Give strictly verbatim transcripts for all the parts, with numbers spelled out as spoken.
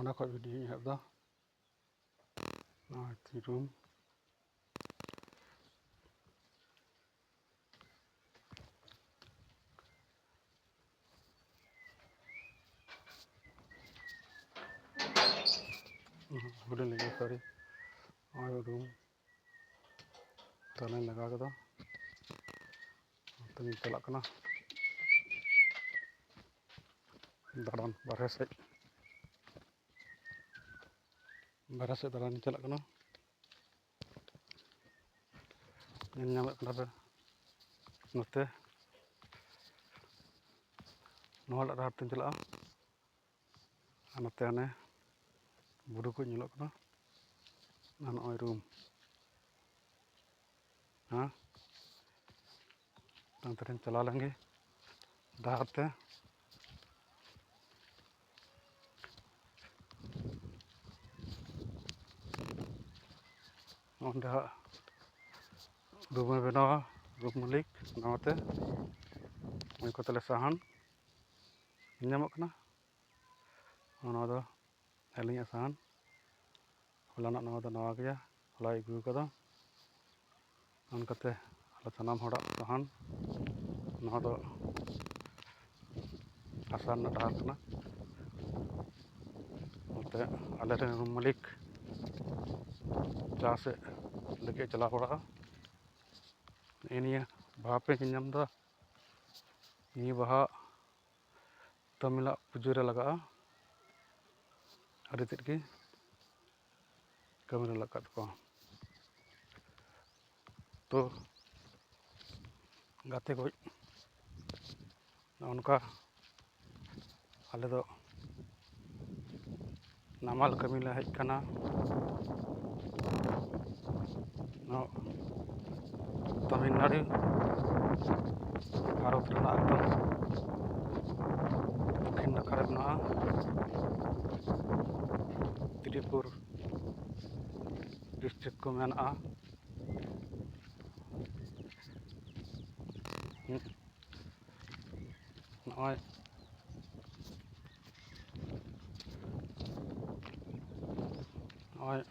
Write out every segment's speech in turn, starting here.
ᱚᱸᱰᱮ ᱠᱷᱚᱡ ᱵᱷᱤᱰᱤᱭᱳᱧ ᱮᱦᱚᱵ ᱮᱫᱟ᱾ ᱱᱚᱜᱼᱚᱭ ᱛᱤᱧ ᱨᱩᱢ᱾ ᱦᱩᱰᱤᱧ ᱞᱟᱹᱜᱤᱫ, ᱥᱚᱨᱤ᱾ ᱱᱚᱜᱼᱚᱭ ᱨᱩᱢ ᱛᱟᱦᱞᱮᱧ ᱞᱟᱜᱟᱣ ᱠᱮᱫᱟ᱾ ᱱᱚᱛᱮᱧ ᱪᱟᱞᱟᱜ ᱠᱟᱱᱟ ᱫᱟᱬᱟᱱ, ᱵᱟᱨᱦᱮ ᱥᱮᱫ, ᱵᱟᱨᱦᱮ ᱥᱮᱫ ᱫᱟᱬᱟᱱᱤᱧ ᱪᱟᱞᱟᱜ ᱠᱟᱱᱟ᱾ ᱧᱮᱞ ᱧᱟᱢᱮᱫ ᱠᱟᱱᱟ ᱯᱮ ᱱᱚᱛᱮ, ᱱᱚᱣᱟ ᱰᱟᱦᱟᱨ ᱛᱮᱧ ᱪᱟᱞᱟᱜᱼᱟ᱾ ᱟᱨ ᱱᱚᱛᱮ ᱦᱟᱱᱮ ᱵᱩᱨᱩ ᱠᱚ ᱧᱮᱞᱚᱜ ᱠᱟᱱᱟ᱾ ᱟᱨ ᱱᱚᱜᱼᱚᱭ ᱨᱩᱢ᱾ ᱦᱮᱸ, ᱚᱱᱛᱮ ᱨᱤᱧ ᱪᱟᱞᱟᱣ ᱞᱮᱱ ᱜᱮ ᱰᱟᱦᱟᱨ ᱛᱮ᱾ ᱚᱸᱰᱮ ᱦᱟᱸᱜ ᱨᱩᱢᱮ ᱵᱮᱱᱟᱣᱟ, ᱨᱩᱢ ᱢᱟᱹᱞᱤᱠ ᱱᱟᱣᱟᱛᱮ᱾ ᱱᱚᱜᱼᱚᱭ ᱠᱚ ᱛᱟᱞᱮ ᱥᱟᱦᱟᱱ ᱧᱮᱞ ᱧᱟᱢᱚᱜ ᱠᱟᱱᱟ᱾ ᱱᱚᱣᱟ ᱫᱚ ᱟᱹᱞᱤᱧᱟᱜ ᱥᱟᱦᱟᱱ᱾ ᱦᱚᱞᱟᱱᱟᱜ ᱱᱚᱣᱟ ᱫᱚ ᱱᱟᱣᱟ ᱜᱮᱭᱟ, ᱦᱚᱞᱟᱭ ᱟᱹᱜᱩ ᱠᱟᱫᱟ᱾ ᱚᱱᱠᱟᱛᱮ ᱟᱞᱮ ᱥᱟᱱᱟᱢ ᱦᱚᱲᱟᱜ ᱥᱟᱦᱟᱱ᱾ ᱱᱚᱣᱟ ᱫᱚ ᱟᱥᱟ ᱨᱮᱱᱟᱜ ᱰᱟᱦᱟᱨ ᱠᱟᱱᱟ᱾ ᱱᱚᱛᱮ ᱟᱞᱮᱨᱮᱱ ᱨᱩᱢ ᱢᱟᱹᱞᱤᱠ ᱪᱟ ᱥᱮᱫ ᱞᱟᱹᱜᱤᱫ ᱮ ᱪᱟᱞᱟᱣ ᱵᱟᱲᱟᱜᱼᱟ᱾ ᱱᱮᱜᱼᱮ ᱱᱤᱭᱟᱹ ᱵᱟᱦᱟ ᱯᱮ ᱧᱮᱞ ᱧᱟᱢ ᱮᱫᱟ, ᱱᱤᱭᱟᱹ ᱵᱟᱦᱟ ᱛᱟᱹᱢᱤᱞᱟᱜ ᱯᱩᱡᱟᱹ ᱨᱮ ᱞᱟᱜᱟᱜᱼᱟ᱾ ᱟᱹᱰᱤ ᱛᱮᱫ ᱜᱮ ᱠᱟᱹᱢᱤ ᱨᱮ ᱞᱟᱜᱟᱜ ᱛᱟᱠᱚᱣᱟ᱾ ᱛᱚ ᱜᱟᱛᱮ ᱠᱚ, ᱱᱚᱜᱼᱚ ᱱᱚᱝᱠᱟ ᱟᱞᱮ ᱫᱚ ᱱᱟᱢᱟᱞ ᱠᱟᱹᱢᱤ ᱞᱮ ᱦᱮᱡ ᱠᱟᱱᱟ᱾ ᱱᱚᱣᱟ ᱛᱟᱢᱤᱞᱱᱟᱲᱩ, ᱵᱷᱟᱨᱚᱛ ᱨᱮᱱᱟᱜ ᱮᱠᱫᱚᱢ ᱫᱚᱠᱠᱷᱤᱱ ᱱᱟᱠᱷᱟ ᱨᱮ ᱢᱮᱱᱟᱜᱼᱟ᱾ ᱛᱨᱤᱯᱩᱨ ᱰᱤᱥᱴᱨᱤᱠᱴ ᱠᱚ ᱢᱮᱱᱟᱜᱼᱟ᱾ ᱱᱚᱜᱼᱚᱭ ᱱᱚᱜᱼᱚᱭ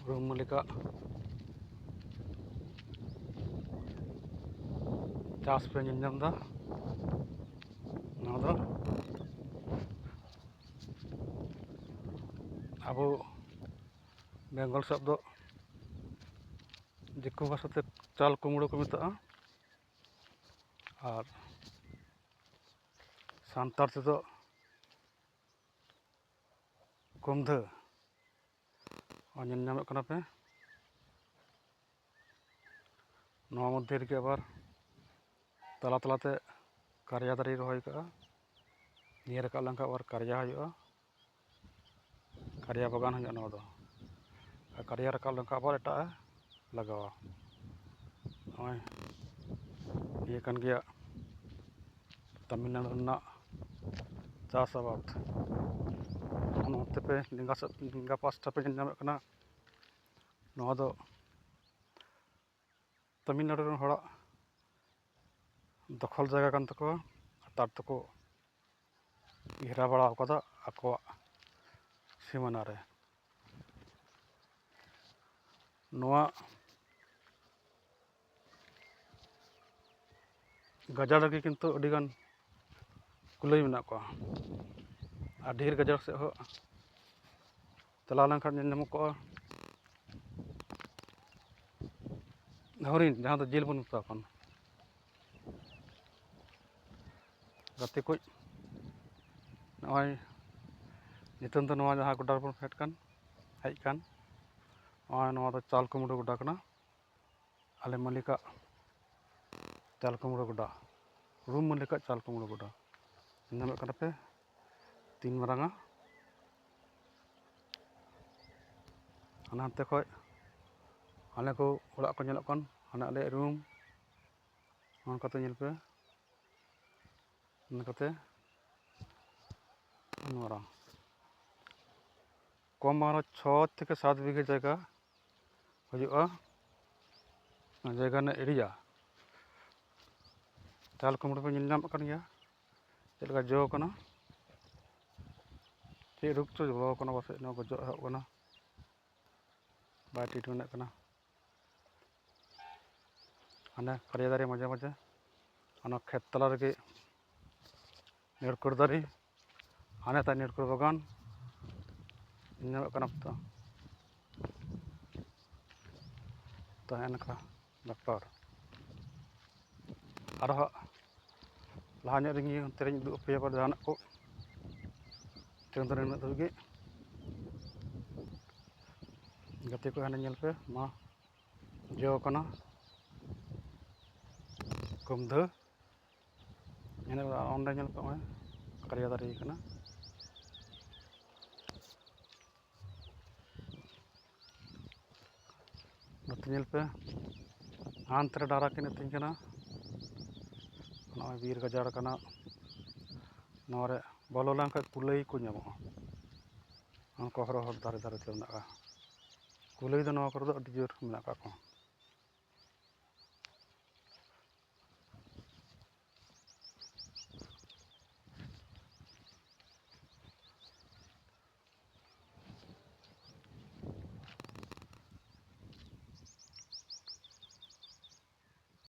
ᱨᱩᱢ ᱢᱟᱹᱞᱤᱠᱟᱜ ᱪᱟᱥ ᱯᱮ ᱧᱮᱞ ᱧᱟᱢ ᱮᱫᱟ᱾ ᱱᱚᱣᱟ ᱫᱚ ᱟᱵᱚ ᱵᱮᱝᱜᱚᱞ ᱥᱮᱫ ᱫᱚ ᱫᱤᱠᱩ ᱵᱷᱟᱥᱟᱛᱮ ᱪᱟᱞ ᱠᱩᱢᱲᱳ ᱠᱚ ᱢᱮᱛᱟᱜᱼᱟ, ᱟᱨ ᱥᱟᱱᱛᱟᱲ ᱛᱮᱫᱚ ᱠᱩᱢᱫᱷᱟᱹ᱾ ᱚ, ᱧᱮᱞ ᱧᱟᱢᱮᱫ ᱠᱟᱱᱟ ᱯᱮ, ᱱᱚᱣᱟ ᱢᱚᱫᱽᱫᱷᱮ ᱨᱮᱜᱮ ᱟᱵᱟᱨ ᱛᱟᱞᱟ ᱛᱟᱞᱟᱛᱮ ᱠᱟᱨᱭᱟ ᱫᱟᱨᱮ ᱨᱚᱦᱚᱭ ᱠᱟᱜᱼᱟ᱾ ᱱᱤᱭᱟᱹ ᱨᱟᱠᱟᱵ ᱞᱮᱱᱠᱷᱟᱱ ᱟᱵᱟᱨ ᱠᱟᱨᱭᱟ ᱦᱩᱭᱩᱜᱼᱟ, ᱠᱟᱨᱭᱟ ᱵᱟᱜᱟᱱ ᱦᱩᱭᱩᱜᱼᱟ ᱱᱚᱣᱟ ᱫᱚ᱾ ᱟᱨ ᱠᱟᱨᱭᱟ ᱨᱟᱠᱟᱵ ᱞᱮᱱᱠᱷᱟᱱ ᱟᱵᱟᱨ ᱮᱴᱟᱜ ᱮ ᱞᱟᱜᱟᱣᱟ᱾ ᱱᱚᱜᱼᱚᱭ ᱤᱭᱟᱹ ᱠᱟᱱ ᱜᱮᱭᱟ ᱛᱟᱢᱤᱞᱱᱟᱲᱩ ᱨᱮᱱᱟᱜ ᱪᱟᱥ ᱟᱵᱟᱫ᱾ ᱱᱚᱛᱮ ᱯᱮ ᱞᱮᱸᱜᱟ ᱥᱮᱫ, ᱞᱮᱸᱜᱟ ᱯᱟᱥᱴᱟ ᱯᱮ ᱧᱮᱞ ᱧᱟᱢᱮᱫ ᱠᱟᱱᱟ, ᱱᱚᱣᱟ ᱫᱚ ᱛᱟᱢᱤᱞᱱᱟᱲᱩ ᱨᱮᱱ ᱦᱚᱲᱟᱜ ᱫᱚᱠᱷᱚᱞ ᱡᱟᱭᱜᱟ ᱠᱟᱱ ᱛᱟᱠᱚᱣᱟ, ᱛᱟᱨ ᱛᱮᱠᱚ ᱜᱷᱮᱨᱟ ᱵᱟᱲᱟ ᱟᱠᱟᱫᱟ ᱟᱠᱚᱣᱟᱜ ᱥᱤᱢᱟᱹᱱᱟ ᱨᱮ᱾ ᱱᱚᱣᱟ ᱜᱟᱡᱟᱲ ᱨᱮᱜᱮ ᱠᱤᱱᱛᱩ ᱟᱹᱰᱤᱜᱟᱱ ᱠᱩᱞᱟᱹᱭ ᱢᱮᱱᱟᱜ ᱠᱚᱣᱟ, ᱟᱨ ᱰᱷᱮᱨ ᱜᱟᱡᱟᱲ ᱥᱮᱫ ᱦᱚᱸ ᱪᱟᱞᱟᱣ ᱞᱮᱱᱠᱷᱟᱱ ᱧᱮᱞ ᱧᱟᱢᱚᱜ ᱠᱚᱜᱼᱟ ᱦᱚᱨᱤᱱ, ᱡᱟᱦᱟᱸ ᱫᱚ ᱡᱤᱞ ᱵᱚᱱ ᱢᱮᱛᱟ ᱠᱚ ᱠᱟᱱᱟ᱾ ᱜᱟᱛᱮ ᱠᱚ, ᱱᱚᱜᱼᱚᱭ ᱱᱤᱛᱚᱝ ᱫᱚ ᱱᱚᱣᱟ ᱡᱟᱦᱟᱸ ᱜᱚᱰᱟ ᱨᱮᱵᱚᱱ ᱯᱷᱮᱰ ᱠᱟᱱ, ᱦᱮᱡ ᱠᱟᱱ, ᱱᱚᱜᱼᱚᱭ ᱱᱚᱣᱟ ᱫᱚ ᱪᱟᱞ ᱠᱩᱢᱲᱩ ᱜᱚᱰᱟ ᱠᱟᱱᱟ᱾ ᱟᱞᱮ ᱢᱟᱹᱞᱤᱠᱟᱜ ᱪᱟᱞ ᱠᱩᱢᱲᱩ ᱜᱚᱰᱟ, ᱨᱩᱢ ᱢᱟᱹᱞᱤᱠᱟᱜ ᱪᱟᱞ ᱠᱩᱢᱲᱩ ᱜᱚᱰᱟ᱾ ᱧᱮᱞ ᱧᱟᱢᱮᱫ ᱠᱟᱱᱟ ᱯᱮ ᱛᱤᱱ ᱢᱟᱨᱟᱝᱟ᱾ ᱦᱟᱱᱟ ᱦᱟᱱᱛᱮ ᱠᱷᱚᱡ ᱟᱞᱮ ᱠᱚ ᱚᱲᱟᱜ ᱠᱚ ᱧᱮᱞᱚᱜ ᱠᱟᱱ, ᱦᱟᱱᱟ ᱟᱞᱮᱭᱟᱜ ᱨᱩᱢ, ᱚᱱᱠᱟᱛᱮ ᱧᱮᱞ ᱯᱮ᱾ ᱤᱱᱟᱹ ᱠᱟᱛᱮ ᱱᱚᱣᱟ ᱠᱚᱢ ᱟᱨᱚ ᱪᱷᱚ ᱛᱷᱮᱠᱮ ᱥᱟᱛ ᱵᱤᱜᱷᱟᱹ ᱡᱟᱭᱜᱟ ᱦᱩᱭᱩᱜᱼᱟ᱾ ᱚᱱᱟ ᱡᱟᱭᱜᱟ ᱨᱮᱱᱟᱜ ᱮᱨᱤᱭᱟ ᱪᱟᱞ ᱠᱩᱢᱲᱩ ᱯᱮ ᱧᱮᱞ ᱧᱟᱢᱮᱫ ᱠᱟᱱ ᱜᱮᱭᱟ, ᱪᱮᱫ ᱞᱮᱠᱟ ᱡᱚ ᱠᱟᱱᱟ᱾ ᱪᱮᱫ ᱨᱳᱜᱽ ᱪᱚ ᱵᱚᱞᱚ ᱟᱠᱟᱱᱟ, ᱯᱟᱥᱮᱡ ᱱᱚᱣᱟ ᱜᱚᱡᱚᱜ ᱮᱦᱚᱵ ᱠᱟᱱᱟ, ᱵᱟᱭ treatment ᱮᱫ ᱠᱟᱱᱟ᱾ ᱦᱟᱱᱮ ᱠᱟᱨᱭᱟ ᱫᱟᱨᱮ ᱢᱟᱡᱷᱮ ᱢᱟᱡᱷᱮ, ᱚᱱᱟ ᱠᱷᱮᱛ ᱛᱟᱞᱟ ᱨᱮᱜᱮ ᱱᱤᱨᱠᱩᱲ ᱫᱟᱨᱮ, ᱦᱟᱱᱮ ᱛᱟᱭ ᱱᱤᱨᱠᱩᱲ ᱵᱟᱜᱟᱱ ᱧᱮᱞᱚᱜ ᱠᱟᱱᱟ ᱛᱚ᱾ ᱛᱟᱦᱮᱸ ᱞᱮᱠᱟ ᱵᱮᱯᱟᱨ᱾ ᱟᱨᱦᱚᱸ ᱞᱟᱦᱟ ᱧᱚᱜ ᱨᱮᱜᱮ ᱚᱱᱛᱮ ᱨᱮᱧ ᱩᱫᱩᱜ ᱟᱯᱮᱭᱟ ᱯᱟᱞᱮ ᱡᱟᱦᱟᱱᱟᱜ ᱠᱚ᱾ ᱛᱮᱦᱮᱧ ᱫᱚ ᱱᱤᱱᱟᱹᱜ ᱫᱷᱟᱹᱵᱤᱡ ᱜᱮ᱾ ᱜᱟᱛᱮ ᱠᱚ, ᱦᱟᱱᱮ ᱧᱮᱞ ᱯᱮ, ᱢᱟ ᱡᱚ ᱠᱟᱱᱟ ᱠᱩᱢᱫᱷᱟᱹ᱾ ᱧᱮᱞ ᱯᱮ, ᱚᱸᱰᱮ ᱧᱮᱞ ᱯᱮ, ᱱᱚᱜᱼᱚᱭ ᱠᱟᱨᱭᱟ ᱫᱟᱨᱮ ᱠᱟᱱᱟ᱾ ᱱᱚᱛᱮ ᱧᱮᱞ ᱯᱮ, ᱦᱟᱱᱛᱮ ᱨᱮ ᱰᱟᱝᱨᱟ ᱠᱤᱱ ᱟᱹᱛᱤᱧ ᱠᱟᱱᱟ᱾ ᱱᱚᱜᱼᱚᱭ ᱵᱤᱨ ᱜᱟᱡᱟᱲ ᱠᱟᱱᱟ, ᱱᱚᱣᱟ ᱨᱮ ᱵᱚᱞᱚ ᱞᱮᱱᱠᱷᱟᱱ ᱠᱩᱞᱟᱹᱭ ᱠᱚ ᱧᱟᱢᱚᱜᱼᱟ᱾ ᱚᱱᱠᱟ ᱦᱚᱨᱚ ᱦᱚᱨ ᱫᱷᱟᱨᱮ ᱫᱷᱟᱨᱮ ᱛᱮ ᱢᱮᱱᱟᱜᱼᱟ᱾ ᱠᱩᱞᱟᱹᱭ ᱫᱚ ᱱᱚᱣᱟ ᱠᱚᱨᱮ ᱫᱚ ᱟᱹᱰᱤ ᱡᱳᱨ ᱢᱮᱱᱟᱜ ᱟᱠᱟᱫ ᱠᱚᱣᱟ᱾